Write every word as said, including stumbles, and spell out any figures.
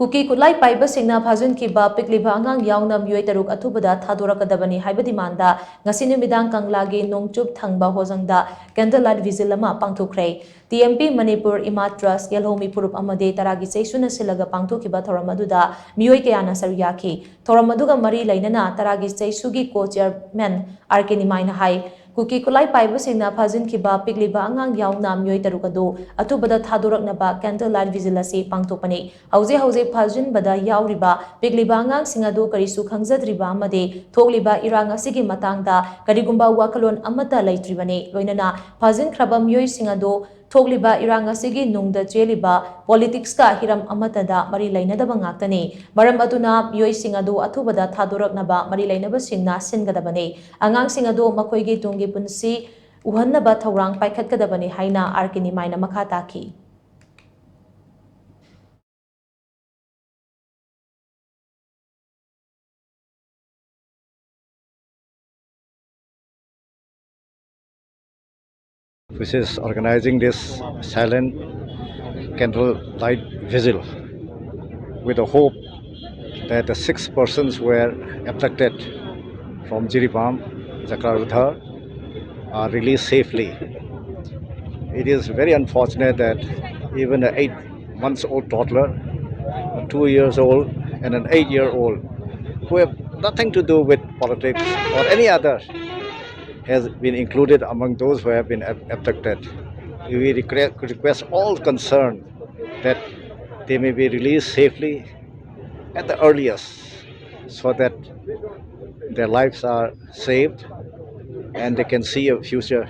ꯀꯨꯀꯤ ꯈꯨꯠꯂꯥꯏ ꯄꯥꯏꯕꯁꯤꯡꯅ ꯐꯥꯖꯤꯟꯈꯤꯕ ꯄꯤꯛꯂꯤꯕ ꯑꯉꯥꯡ ꯌꯥꯎꯅ ꯃꯤꯑꯣꯏ ꯇꯔꯨꯛ ꯑꯊꯨꯕꯗ ꯊꯥꯗꯣꯔꯛꯀꯗꯕꯅꯤ ꯍꯥꯏꯕ ꯗꯤꯃꯥꯟꯗ ꯉꯁꯤ ꯅꯨꯃꯤꯗꯥꯡ ꯀꯪꯂꯥꯒꯤ ꯅꯣꯡꯆꯨꯞ ꯊꯪꯕ ꯍꯣꯖꯪꯗ candle light vigil ꯑꯃ ꯄꯥꯡꯊꯣꯛꯈ꯭ꯔꯦ꯫ ꯇꯤ ꯑꯦꯝ ꯄꯤ ꯃꯅꯤꯄꯨꯔ, ꯏꯃꯥ ꯇ꯭ꯔꯁ, ꯌꯦꯜꯍꯧꯃꯤ ꯐꯨꯔꯨꯞ ꯑꯃꯗꯤ ꯇꯔꯥꯒꯤ ꯆꯩꯁꯨꯅ ꯁꯤꯜꯂꯒ ꯄꯥꯡꯊꯣꯛꯈꯤꯕ ꯊꯧꯔꯝ ꯑꯗꯨꯗ ꯃꯤꯑꯣꯏ ꯀꯌꯥꯅ ꯁꯔꯨꯛ ꯌꯥꯈꯤ꯫ ꯊꯧꯔꯝ ꯑꯗꯨꯒ ꯃꯔꯤ ꯂꯩꯅꯅ ꯇꯔꯥꯒꯤ ꯆꯩꯁꯨꯒꯤ ꯀꯣ ꯆꯤꯌꯔꯃꯦꯟ ꯑꯥꯔ ꯀꯦ ꯅꯤꯃꯥꯏꯅ ꯍꯥꯏ, ꯀꯨꯀꯤ ꯈꯨꯠꯂꯥꯏ ꯄꯥꯏꯕꯁꯤꯡꯅ ꯐꯥꯖꯤꯟꯈꯤꯕ ꯄꯤꯛꯂꯤꯕ ꯑꯉꯥꯡ ꯌꯥꯎꯅ ꯃꯤꯑꯣꯏ ꯇꯔꯨꯛ ꯑꯗꯨ ꯑꯊꯨꯕꯗ ꯊꯥꯗꯣꯔꯛꯅꯕ candle light vigil ꯑꯁꯤ ꯄꯥꯡꯊꯣꯛꯄꯅꯤ꯫ ꯍꯧꯖꯤꯛ ꯍꯧꯖꯤꯛ ꯐꯥꯖꯤꯟꯕꯗ ꯌꯥꯎꯔꯤꯕ ꯄꯤꯛꯂꯤꯕ ꯑꯉꯥꯡꯁꯤꯡ ꯑꯗꯨ ꯀꯔꯤꯁꯨ ꯈꯪꯖꯗ꯭ꯔꯤꯕ ꯑꯃꯗꯤ ꯊꯣꯛꯂꯤꯕ ꯏꯔꯥꯡ ꯑꯁꯤꯒꯤ ꯃꯇꯥꯡꯗ ꯀꯔꯤꯒꯨꯝꯕ ꯋꯥꯈꯜꯂꯣꯟ ꯑꯃꯠꯇ ꯂꯩꯇ꯭ꯔꯤꯕꯅꯤ꯫ ꯂꯣꯏꯅꯅ ꯐꯥꯖꯤꯟꯈ꯭ꯔꯕ ꯃꯤꯑꯣꯏꯁꯤꯡ ꯑꯗꯨ ꯊꯣꯛꯂꯤꯕ ꯏꯔꯥꯡ ꯑꯁꯤꯒꯤ ꯅꯨꯡꯗ ꯆꯦꯜꯂꯤꯕ politics ꯀ ꯍꯤꯔꯝ ꯑꯃꯠꯇꯗ ꯃꯔꯤ ꯂꯩꯅꯗꯕ ꯉꯥꯛꯇꯅꯤ꯫ ꯃꯔꯝ ꯑꯗꯨꯅ ꯃꯤꯑꯣꯏꯁꯤꯡ ꯑꯗꯨ ꯑꯊꯨꯕꯗ ꯊꯥꯗꯣꯔꯛꯅꯕ ꯃꯔꯤ ꯂꯩꯅꯕꯁꯤꯡꯅ ꯁꯤꯟꯒꯗꯕꯅꯤ꯫ ꯑꯉꯥꯡꯁꯤꯡ ꯑꯗꯨ ꯃꯈꯣꯏꯒꯤ ꯇꯨꯡꯒꯤ ꯄꯨꯟꯁꯤ ꯎꯍꯟꯅꯕ ꯊꯧꯔꯥꯡ ꯄꯥꯏꯈꯠꯀꯗꯕꯅꯤ ꯍꯥꯏꯅ ꯑꯥꯔ ꯀꯦ ꯅꯤꯃꯥꯏꯅ ꯃꯈꯥ ꯇꯥꯈꯤ꯫ Which is organizing this silent candlelight vigil with the hope that the six persons were abducted from Jiribam, Chakrabjahar, are released safely. It is very unfortunate that even an eight months old toddler, a two years old, and an eight year old, who have nothing to do with politics or any other, has been included among those who have been ab- abducted. We request, request all concerned that they may be released safely at the earliest so that their lives are saved and they can see a future